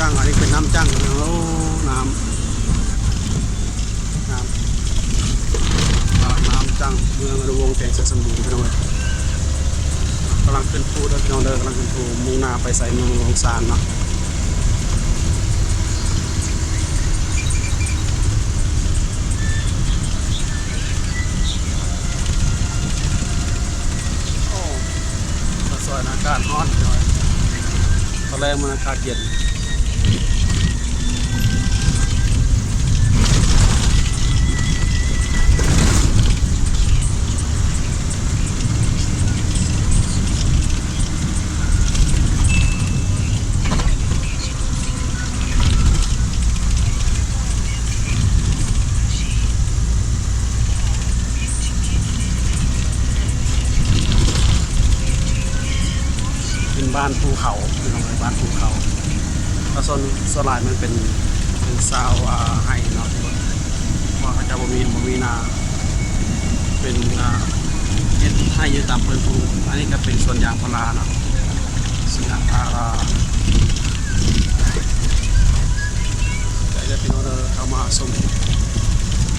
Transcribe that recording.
ຈັ້ງ ອັນນີ້ເປັນນ້ຳຈັ້ງ ພີ່ນ້ອງ. ໂອ້ ນ້ຳ ນ້ຳ ນ້ຳຈັ້ງ ເມືອງອະນຸວົງ ແຂວງໄຊສົມບູນ ພີ່ນ້ອງເອີຍ. ກຳລັງຂຶ້ນພູເດີພີ່ນ້ອງເດີ ກຳລັງຂຶ້ນພູ ມຸ່ງໜ້າໄປໃສ່ເມືອງຫຼວງຊານເນາະ. ໂອ້ ມາສວຍ ອາກາດຮ້ອນ ຕອນແລງມັນອາກາດເຢັນ. ເປັນບ້ານພູເຂົາ ພີ່ນ້ອງເອີຍ ບ້ານພູເຂົາ. ແລ້ວສ່ວນ ສ່ວນຫຼາຍມັນເປັນ ເປັນຊາວ ອ່າ ໄຮ່ເນາະ ເພາະເຂົາເຈົ້າບໍ່ມີ ບໍ່ມີນາ ເປັນ ອ່າ ເຮັດໄຮ່ຢູ່ຕາມເພິ່ນພູ. ອັນນີ້ກໍເປັນສວນຢາງພາລາເນາະ ສວນຢາງພາລາ.